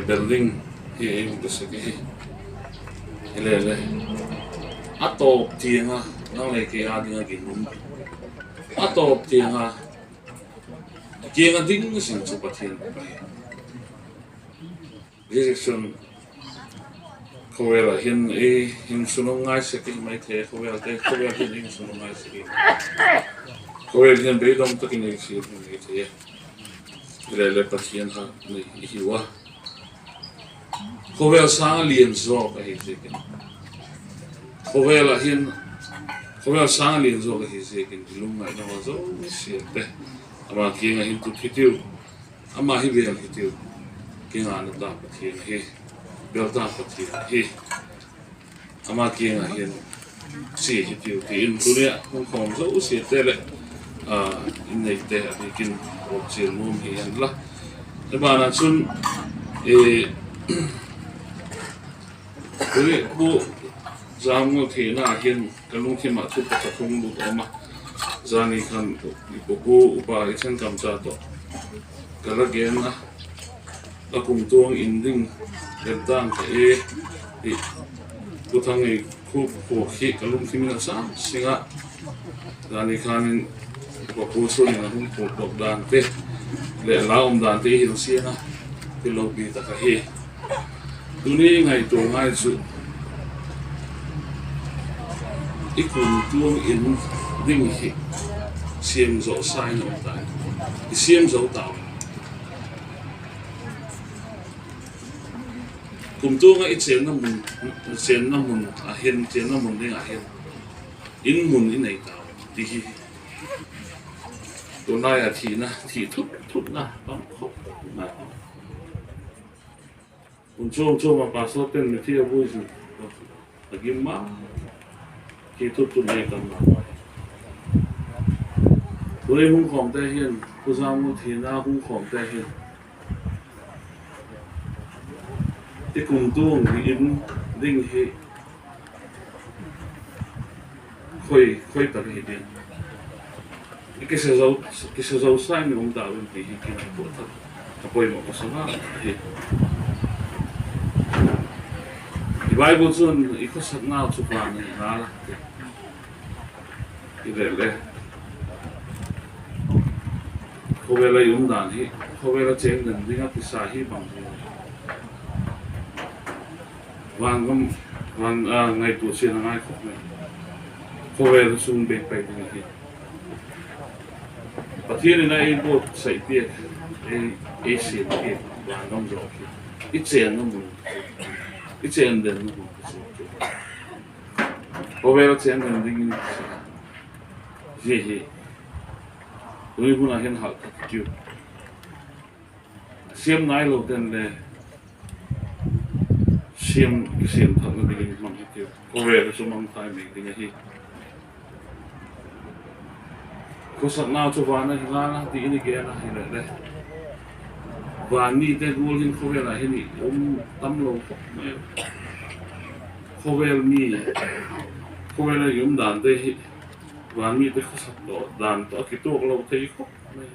bel ding hi ei hung pe sek ahi. Hilele, a tawp tiang a, nang leh kei â ding a ginum, a tawp tiang a kiang a ding zing chu Pathian ahi. Zia ziak chun khawvel ah hin ei hin sunung ngai sek i mai thei, khawvelte, khawvel hin ei hin sunung ngai sek i. Khawvel hin beidong tak in ei siam hun ei thei. Hilele Pathian hat nei i hiu a. Khawvel sâng a lian zawk ahi ziakin, khawvel ah hin, khawvel sâng a lian zawk ahi ziakin i lungngaina haw zosiate ama kiang ah hin tut hitiu. Ama hi bel hitiu. Kingâkna tak Pathian ahi. Bel tak Pathian ahi. Ama kiang ah hin chia hitiu ti in tuni a hung khawm zosiate leh, a, in neite a diakin a chial nuam hi hen la. Zia ban ah chun, e, tuni Pu Zamngul thina hin ka lungthim ah thu pakhat hung lut um a. Zani khan i pu, pu upa i Thenkam cha tawh ka la gen a, a kumtuang in ding, gen tang ka e, i Pu Thangneikhûk khua khi ka lungthim in a sâng sing a. Zani khan in i pu Suan in a hung phuak dawk dante leh la um dante i hil siang a, i lopi tak ahi. Tuni ngaitua ngai chu, i kumtuang in ding hi siam zo sa in um ta, i siam zo tau. Kumtuang ah i chênna mun, chênna mun a hin, chênna mun ding a hin, in mun i nei tau ti hi. Tunai a thina, thi thut thutna tam khop na. Hun chuam chuam a pastor ten mithi a vui zing, a gim ma, thi thut thut nei tam na. Tuni hung khawmte hin, Pu Zamngul thina hung khawmte hin, i kumtuang in ding hi khoi, khoi tak hi ding, i kisa zo, kisa zo sa in um ta vem ti hi kingaitua thak, ka poimaw ka sa ngal ahi. I Bible chun i khawsaknau chu van ahi ngal a ti. I le le, khawvel a i umdan hi, khawvel a chêng den ding a kisa hi bang hi, vangam, van, a, ngaitua chian a ngai khop mai. Khawvel a sung bêk pai ding ahi. Pathian in a ei buaksai piak, ei, ei siam piak vangam zaw hi, i chênna mun, i chên denna mun chu, khawvel a chêng den dingin, zia hi tuni hun a hin hâk thak tiu. Siam nailo ten le siam, siam thakna dingin mang hitiu. Khawvel chu mangthai mêk ding ahi. Khawsaknau chu van ahi ngal a ti in i gen a hile le, van mite gual hin khawvel a hin i um tam lo khop mai. Khawvel mi, khawvel a i umdante hi Van mite khawsak tawh dan tawh a kituak lo thei khawp mai.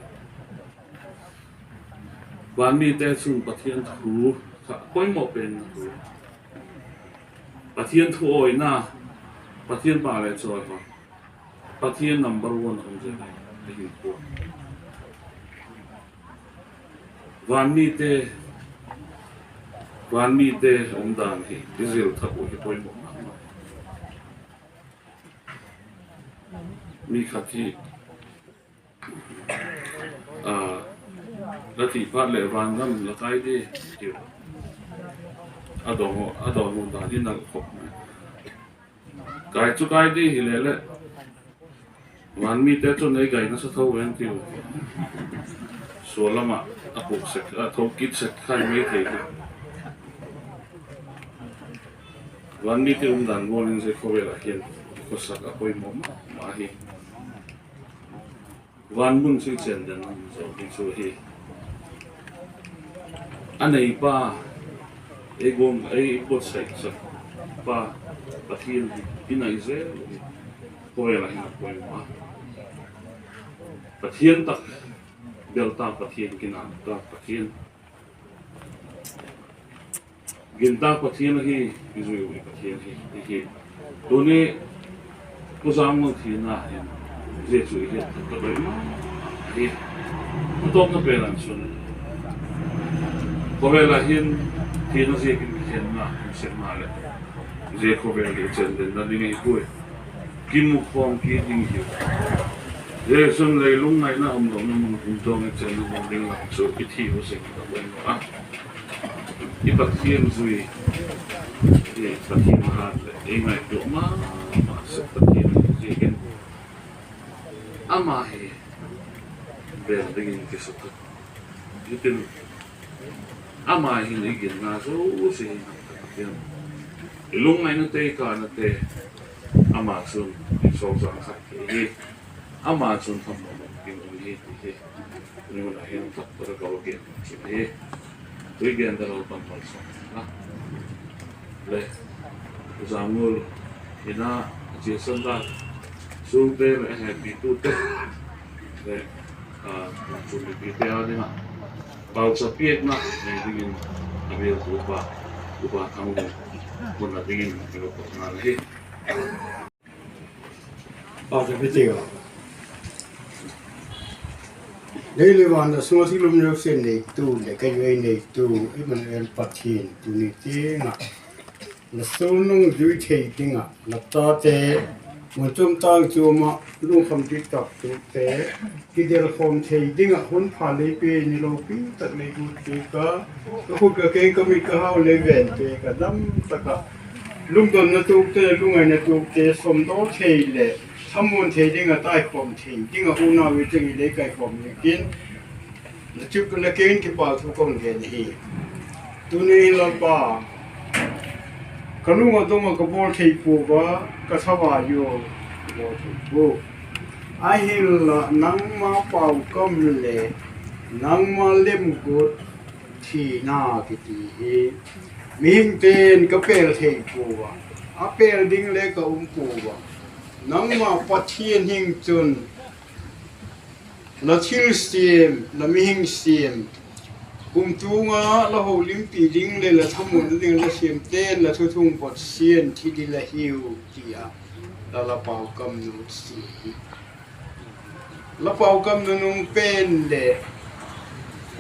Van mite chun Pathian thu kha poimaw pen a thu, Pathian thu awina, Pathian pa le chawi kha, Pathian number one a um zia ahi pua. Van mite, van mite umdan hi i zil thak uh hi poimaw ma ma. Mi khat hi, a, la ti phat leh van gam la kai di, tiu. A dawn, a dawnhu dan hi nal khawp mai. Kai chu kai di hile leh, van mite chun ei kai nasa tho ven tiu. Sual lam ah a puk sek, a tho kit sek khai mai thei hi. Van mite umdan gual in zia khawvel ah hin khawsak a poimaw ma ma hi. Van mun chu i chen den zo ding chu hi. A neipa, ei guang, ei puatsaisak pa Pathian hi i nai zel hi. Khawvel ah hin a poimaw a. Pathian tak, bel tak Pathian, gintak Pathian, gintak Pathian ahi, i zui uh i Pathian hi, i hi. Tuni, Pu Zamngul thina hin, zia chu i het tak tak ma ma ahi. A tawpna pen ah chun, khawvel ah hin, thina ziakin kikhenna um sek maleh, zia khawvel hi chen denna ding ahi puai. Kimu khawm kit ding hiu. Zia chun leilung ngaina umlona mun hung tawng i chenna mun ding lam chu i thi u sek tak ua. I Pathian zui, i Pathian hat leh ei ngaitua ma ma sek Pathian hi ziakin, ama hi bel dingin kisa tak. Hitin, ama hin i ginna zosia hi ngam tak hiam? I lungngainate, i kânate, ama chun i sawlchâk khat hi hi. Ama chun thamuan ding um hi ti hi, tuni hun ah hin tak tak a ka va gen chu hi. Tui gen da lo pan malsawm a. Le, Zamngul in a, a chiasan dan, sûngte leh a hepitute leh, a, chu mipite â ding ah pauchap piakna nei dingin a bialtu pa, Upa Thanglun, hun a dingin a va pawtna ahi. Pauchap piak. Lei leh van a sung a thilum zosia neitu leh ka ei neitu Immanuel Pathian, tuni tiang ah la sulnung zui thei ding ah, la chate mun chuam tâng chuam ah lungkham dik tak tute kidel khawm thei ding ah hun pha lei pia ni lopi tak lei guat piak a, ka khut ka keng ka mit ka hau lei ven piak a, dam tak ah lungdonna tuakte, lungngaina tuakte sawmdaw thei leh thamuan thei ding ah taikhawm thei ding ah unau i cheng i lei kaikhawm ziakin, la chu la keng kipakthu ka hun gen ahi. Tuni in Lalpa, ka lung a dong ah ka bawl thei pua a, ka thavai ua ka bawl thei pua. Ahinla nangma paukam leh nangma lemguat thina kiti hi mihingte'n ka pêl thei pua a, a pêl ding le ka um pua a. Nangma Pathian hing chun la thilsiam, la mihing siam, kumtuang a la holimpi ding leh la thamuanna ding la siamte'n la thuthung vot siam thei ding la hiu, ti a la, la paukam nutsia hi. La paukam nunung pen leh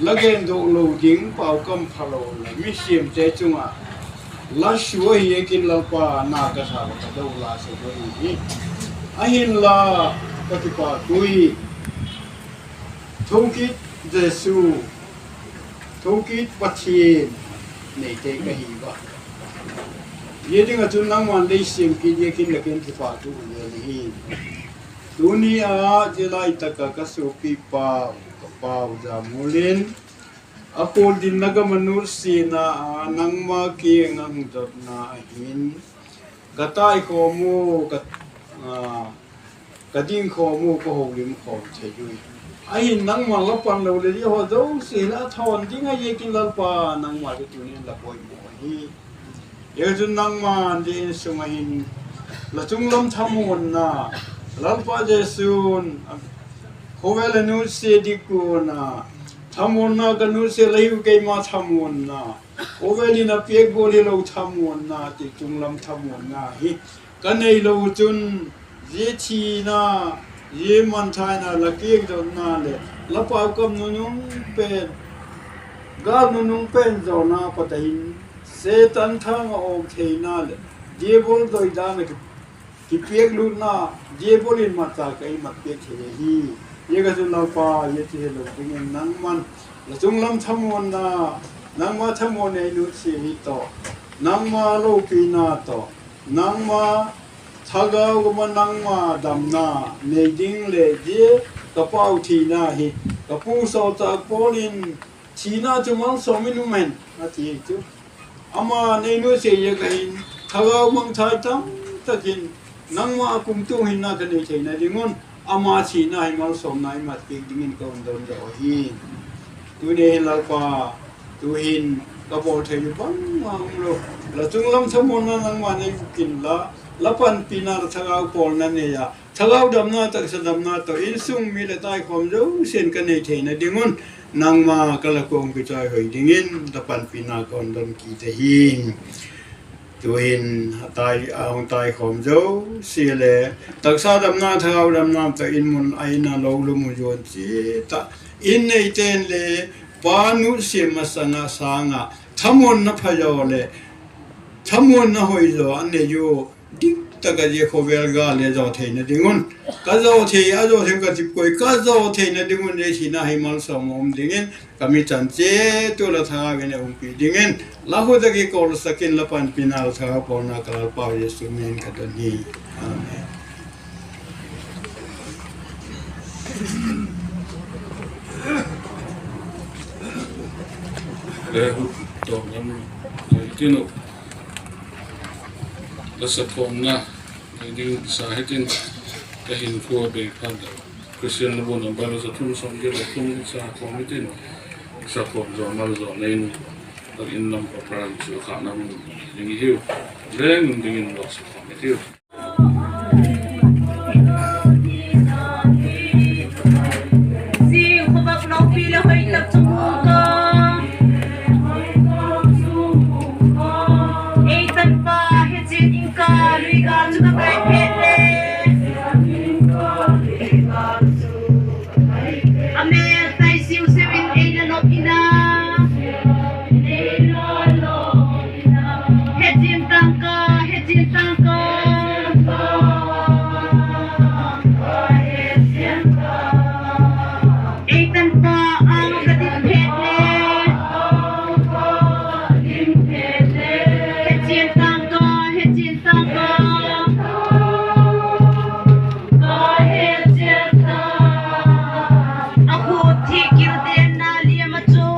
la gendok lo ding paukam phalo la mi siamte chung ah la sua ahi ziakin Lalpa, na ka sa ka do la sa do hi. Ahinla ka kipak ui. Thokit Jesu, thokit Pathian neite ka hi a. Zia ding ah chun nangma'n lei siam kit ziakin la kiang kipakthu ka gen ahi. Tuni a zia lai tak ah ka suapi pau, ka pau Zamngul in a khuldinna gam a nutsiatna a nangma kiang a hung dotna ahin, ka taikhawm u, ka, a, ka dingkhawm u, ka holimkhawm thei ui. Ahin nangma'n la pan lo leh zia haw zosia la thawn ding ahi ziakin Lalpa, nangma chu tuni'n la poimaw ahi. Ziaziakchun nangma'n zia insung ah hin la chung lam thamuanna, Lalpa Jesu'n, khawvel a nutsia ding kuan a, thamuanna ka nutsia la hiu keima thamuanna, khawvel in a piak gual hilo thamuanna ti chunglam thamuanna hi ka neilo chun, zia thina, zia mangthaina, la kiang dotna leh la pau kam nunung pen, gâl nunung pen zawna pat a hin, Setan thâng ah awk theina leh Diabol doidan ah ki, kipiaklutna, Diabol in matchâk ka i mat piak thei ahi. Ziak a chun Lalpa, zia chu hilo dingin nangma'n la chunglam thamuanna, nangma thamuanna ei nutsia hi tawh, nangma lopina tawh, nangma thagau gam ah nangma damna nei ding leh zia ka pau thina hi, ka pu sawlchâk Paul in, thina chu malsawm in um hen, a ti chu. Ama'n ei nutsia ziak a hin, thagau mangthai tam tak in, nangma kumtuang hinna ka nei theina ding un, ama thina hi malsawmna i mat piak dingin ka hun don zaw ahi. Tuni hin Lalpa, tu'hin ka bawl thei bangma um lo, la chunglam thamuanna nangma'n ei bûk inla, la panpina, la thagau pawlna nei a, thagau damna, taksa damna tawh insung mi leh taikhawm zosia'n ka nei theina ding un, nangma ka la kuang kichai hoi dingin la panpina ka hun don kit ahi. Tu'hin a tai, a hung taikhawm zosia le, taksa damna, thagau damna tawh in mun a in a lo lum u zuan chiat ah, in neite'n le, Pa nutsia masang ah sâng ah thamuanna phazaw leh thamuanna hoizaw a nei u, dik tak ah zia khawvel gâl le zaw theina ding un, ka zaw thei, a zaw thei ka ti puai, ka zaw theina ding un, zia thina hi malsawm a um dingin, ka mi chan chiat u la thagau in ei umpi dingin, la khut ah kikawlsak in, la panpina, la thagau pawlna ka Lalpau Jesu min in ka don hi. Amen. Le, tawm lam, tin u, la sakhawmna, ding sa hitin, ka hinkhua bei phat a, Christian Labu number za thum sawmgiat leh thum sa khawm hitin, sakhawm zaw mal zaw nei in, tak in lam pa pra chu kha nam ding hiu, leng dingin lo sakhawm hitiu. Zing khawvak lopi le hoi tak chu mu ka. Ei tanpa he chian in ka lui ka chu ka kai phet le. A mêl tai siu siu in ei la nop in a. He chian tang ka, he chian tang ka. Ei tanpa âng ka dim phet le. He chian tang ka, he chian tang ka. A khut thi kil den na liam a chu.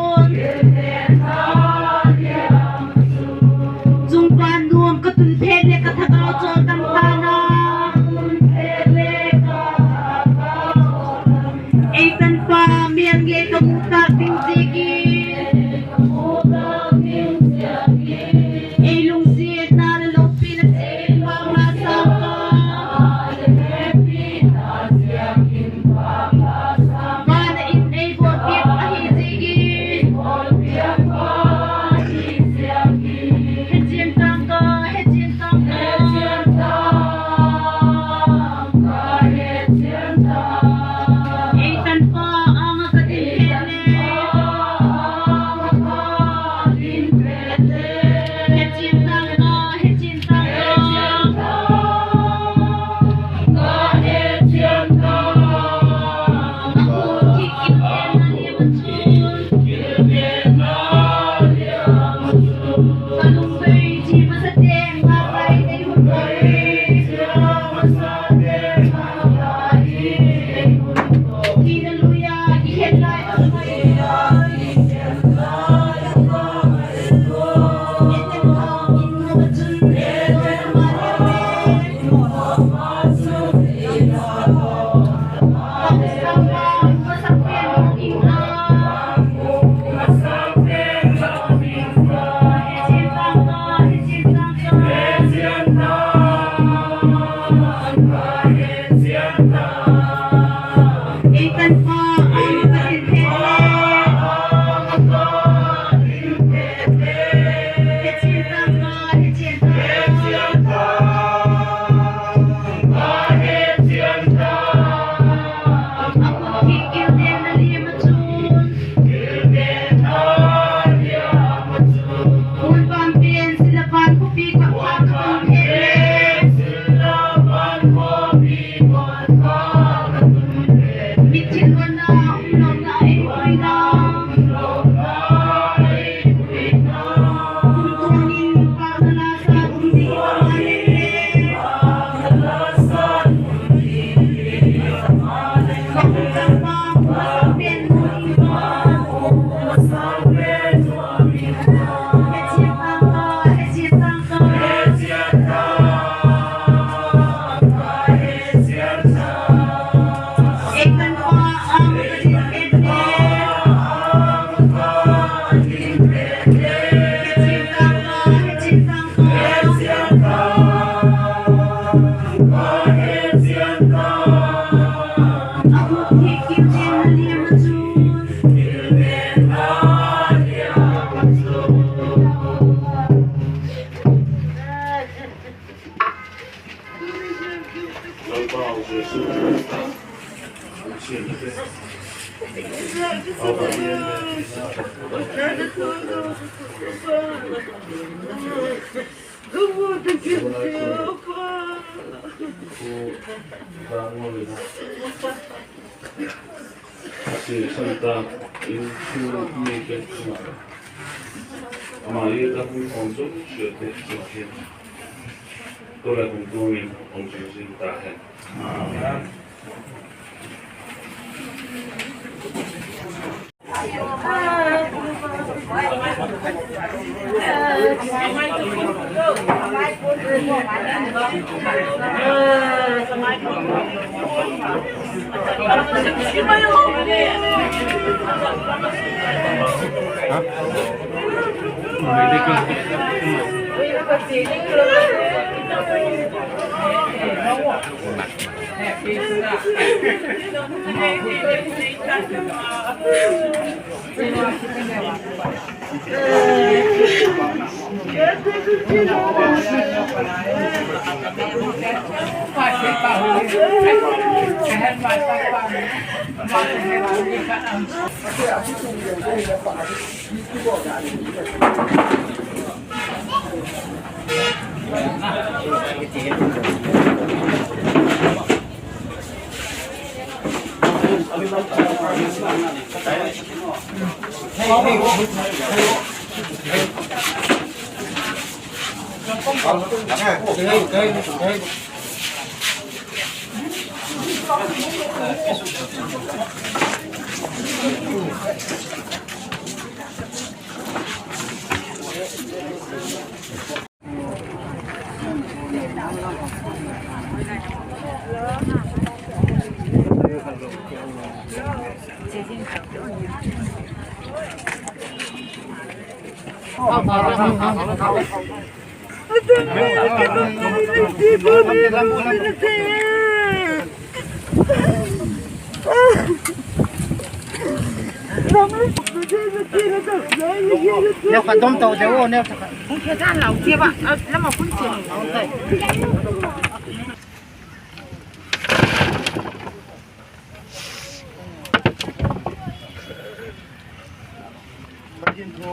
Pathian thu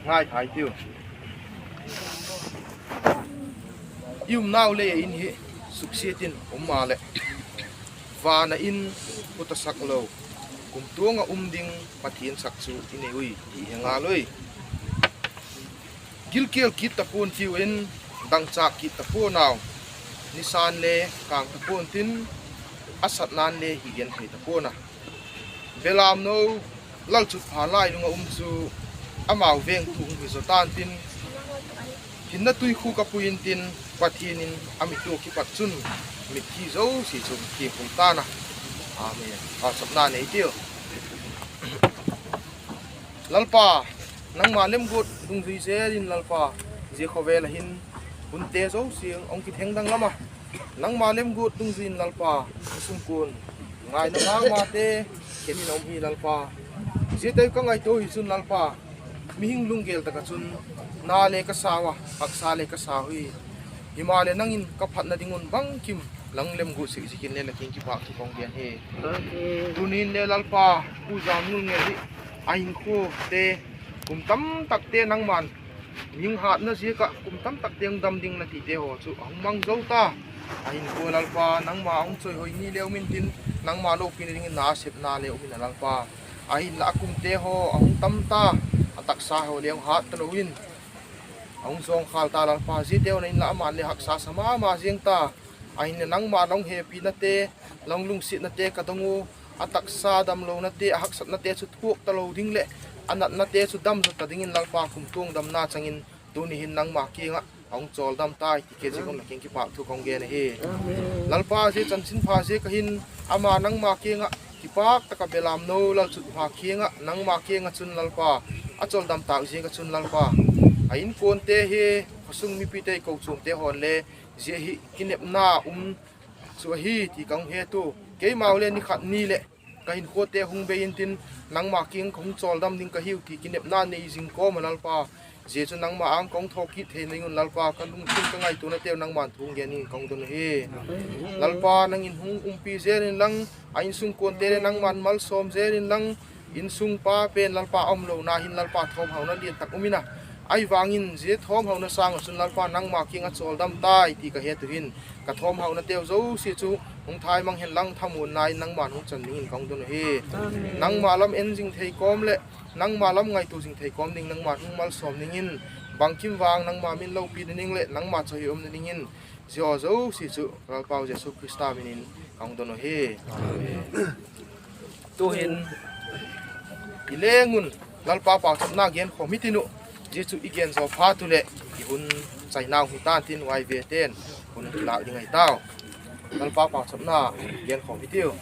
ngai thai tiu. I umnau lei in hi suksiat in um maleh, van a in put a sak lo, kumtuang ah um ding Pathian sak chu i nei ui ti he ngal ui. Gilkial kit ta pua'n tiu in, dangchâk kit ta pua'n au. Nisa'n le kâng ta pua'n tin, a satna'n le hi gen thei ta pua'n a. Belamno lalchutpha lailung ah um chu amau vêngtu hung hi zaw ta'n tin, hinna tuikhûk a pui intin, Pathian in a mit ua kipat chun mitthi zosia chu thiam hun ta'n a. Amen. Pauchapna nei tiu. Lalpa, nangma lemguat dungzui zel in Lalpa, zia khawvel ah hin hunte zosia hung kithengdang lam a, nangma lemguat dungzui in Lalpa, ka sungkuan ngaina ma mate khen in a um hi Lalpa. Ziate ka ngaitua hi chun Lalpa, mihing lunggel tak ah chun na le ka sau a, haksa le ka sau hi. Himaleh nang in ka phatna ding un bangkim la hung lemguat sek ziakin le la kiang in kipâk thu ka hung gen hi. Tuni'n le Lalpa, Pu Zamngul Ngel hi a hinkhuate, kum tamtakte nangma'n mihing hatna ziak ah kum tamtakte hung dam ding la tite haw chu a hung mang zo ta. A hinkhua Lalpa, nangma hung chawihoi ni le um intin, nangma lopina dingin na sepna le um in a Lalpa. Ahinla a kumte haw a hung tam ta, a taksa haw le hung hat talo in a hung zawngkhâl ta Lalpa. Ziate haw na inla ama'n le haksa sa ma ma ziang ta. Ahinla nangma la hung hepinate, la hung lungsiatnate ka dong u. a taksa damlonate, a haksatnate chu thuak talo ding leh a natnate chu dam zaw ta dingin Lalpa, kumtuang damna chang in tuni hin nangma kiang ah a hung chawldam tai ti kheziak un la kiang kipâk thu ka hung gen ahi. Lalpa, zia chanchinpha ziak ah hin ama nangma kiang ah kipâk tak ah belamno Lalchutpha kiang ah, nangma kiang ah chun Lalpa, a chawldam tâk ziak ah chun Lalpa, a inkuante hi, khawsung mipite, kochuamte haw'n le zia hi kinepna um chu ahi ti ka hung het u. Keimau le ni khat ni leh ka hinkhuate hung bei intin, nangma kiang ka hung chawldam ding ka hiu ti kinepna nei zing kawm ah Lalpa, zia chu nangma âng ka hung thawkit theina ding un Lalpa, ka lungthim, ka ngaituanateu nangma'n thu hung gen dingin ka hung don ahi. Lalpa, nang in hung umpi zel inlang, a insungkuante leh nangma'n malsawm zel inlang, insung pa pen Lalpa a umlona hin Lalpa, thawmhauna lian tak um in a, ahi vang in zia thawmhauna sâng ah chun Lalpa, nangma kiang ah chawldam tai ti ka het u hin, ka thawmhaunateu zosia chu hung thai mang hen lang, thamuanna in nangma'n hung chan dingin ka hung don ahi. Nangma lam en zing thei kawm leh nangma lam ngaitua zing thei kawm ding nangma'n hung malsawm dingin, bangkim vang nangma min lopi ding leh nangma chawi umna dingin, zia haw zosia chu Lalpau Jesu Khrista min in ka hung don u hi. Tu'hin i leng un Lalpa pauchapna genkhawm hitin uh, zia chu i gen zaw phat u leh i hun chainau hi ta'n tin, YVAte'n hun lâk ding ahi tau. Lalpa pauchapna genkhawm hitiu.